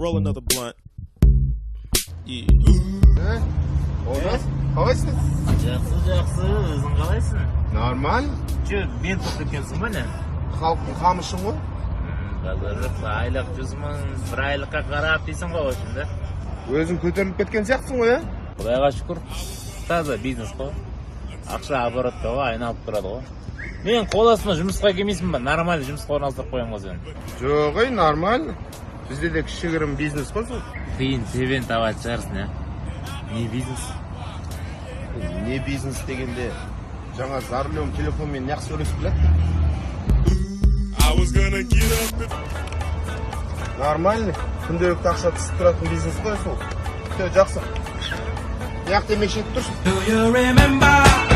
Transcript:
Roll another blunt. Yeah. Олжас, қалайсың? Жақсы, жақсы, өзің қалайсың? Нормально. Че, мен болып кеткенсің ба, не? Халықтың қамы үшін ғой. Базар жоқ, айлық 100 000, бір айлыққа қарап дейсің ғой, в общем, да. Өзің көтеріліп кеткен сияқтысың ғой, иә? Құдайға шүкір, таза бизнес қой. Ақша оборотта ғой, айналып тұрады ғой. Мен қол астыма жұмысқа келмейсің ба? Нормально жұмысқа орналастырып қоямын ғой сені. Жоқ, ей, нормально. Бізде де кішігірім бизнес қой сол. Тиын тебен табатын шығарсың, иә? Не бизнес? Не бизнес дегенде, жаңа за рулем телефонмен неғып сөйлесіп келеді? I was gonna get up and Нормально. Күнделікті ақша түсіп тұратын бизнес қой сол. Все, жақсы. Неғып темекі шегіп тұрсың? Do you remember?